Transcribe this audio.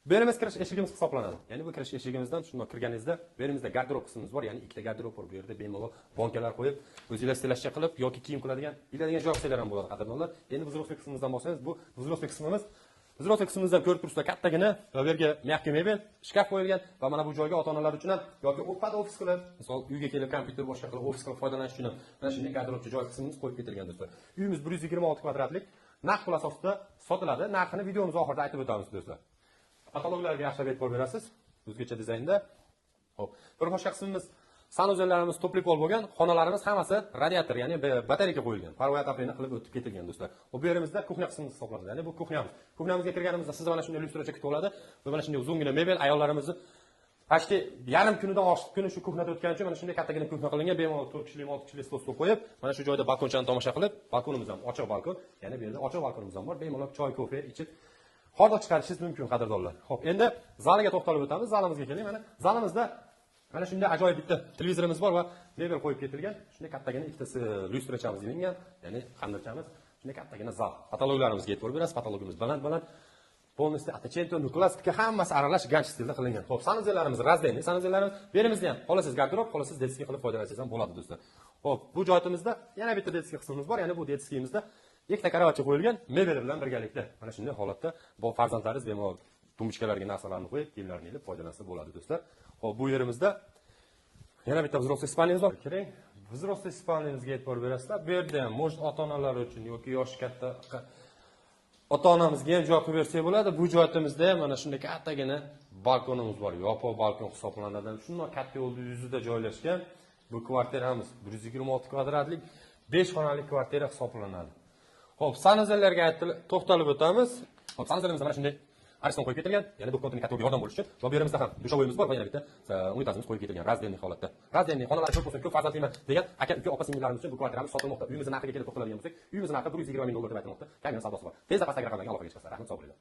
Bu yerimiz kirish eshigimiz hisoblanadi. Ya'ni bu kirish eshigimizdan shundoq kirganingizda bu yerimizda garderob qismimiz bor, ya'ni ikkita garderob bor. Bu yerda bemalol bankalar qo'yib, o'zinglar stilashcha qilib yoki kiyim qiladigan, iladigan joy qilsanglar ham bo'ladi, qadrdonlar. Endi взрослый qismimizdan bo'lsangiz, bu взрослый qismimiz. Взрослый qismimizdan ko'rib turibsizlar, kattagina va bu yerga мягкий mebel, shkaf qo'yilgan va mana bu joyga ota-onalar uchun ham yoki под ofis qilib, misol uyga kelib kompyuter boshqa qilib, ofis qilib foydalanish uchun ham mana shunday garderobcha joy qismimiz qo'yib ketilgan, do'stlar. Uyimiz 126 kvadratlik, naqd pul asosida sotiladi. Narxini videomiz oxirida aytib o'tamiz, do'stlar. Потолок larga yaxshilab e'tibor berasiz, o'zgacha dizaynda. Xo'p, bir boshqa qismimiz санузел larimiz тёплый пол bo'lgan, xonalarimiz hammasi radiator, ya'ni batareyka qo'yilgan. Паровой отопление qilib o'tib ketilgan, do'stlar. Bu yerimizda кухня qismimiz hisoblanadi. Ya'ni bu кухня miz. Кухня mizga kirganimizda sizni mana shunday lyustracha kutib oladi va mana shunday uzungina mebel ayollarimizni почти yarim kunidan oshiq kuni shu кухня da o'tgani uchun mana shunday kattagina кухня qilingan. Bemalol 4 kishilik, 6 kishilik stol qo'yib, mana shu joyda balkonchani tomosha qilib, balkonimiz ham ochiq balkon, ya'ni bu yerda ochiq balkonimiz ham bor. Bemalol choy, kofe ichib hordiq chiqarishingiz mumkin, qadrdonlar. Xo'p, endi zaliga to'xtalib o'tamiz. Zalimizga keling. Mana zalimizda mana shunday ajoyib bitta televizorimiz bor va mebel qo'yib ketilgan. Shunday kattagina ikkitasi lyustrachamiz ilingan, ya'ni qandirchamiz. Shunday kattagina zal. Потолок larimizga e'tibor berasiz. Потолок imiz baland-baland. Полностью Ottocento, klassika hammasi aralash ganch stilda qilingan. Xo'p, санузел larimiz раздельный, санузел larimiz bu yerimizda ham xohlasangiz garderob, xohlasangiz детский qilib foydalansangiz ham bo'ladi, do'stlar. Xo'p, bu joyimizda yana bitta детский qismimiz bor, ya'ni bu детский imizda ikkita karavotcha qo'yilgan, mebel bilan birgalikda. Mana shunday holatda bu farzandlaringiz bemalol tumbuchkalarga narsalarni qo'yib, kiyimlarni ilib foydalansa bo'ladi, do'stlar. Xo'p, bu yerimizda yana bitta взрослый спальня miz bor. Kiring. Взрослый спальня mizga e'tibor berasizlar. Bu yerda ham может ota-onalar uchun yoki yoshi katta ota-onamizga ham joy qilib bersak bo'ladi. Bu joyimizda ham mana shunday kattagina balkonimiz bor. Yopiq balkon hisoblanadi. Shundoq katta yo'lni yuzida joylashgan bu kvartiramiz 126 kvadratlik 5 xonali kvartira hisoblanadi. Xo'p, санузел larga to'xtalib o'tamiz. Xo'p, санузел imizda mana shunday Ariston qo'yib ketilgan, ya'ni двухконтурный котел ga yordam bo'lish uchun. Va bu yerimizda ham душевой imiz bor va yana bitta unitazimiz qo'yib ketilgan раздельный holatda. Раздельный xonalar ko'p bo'lsin, ko'p farzandliman degan aka, uka, opa, singillarimiz uchun bu kvartiramiz sotilmoqda. Uyimizni narxiga kelib to'xtaladigan bo'lsak, uyimizni narxi 120 ming dollar deb aytilmoqda. Kamina savdosi bor. Tezda pastdagi raqamlarga aloqaga chiqasizlar. Rahmat, sog' bo'linglar.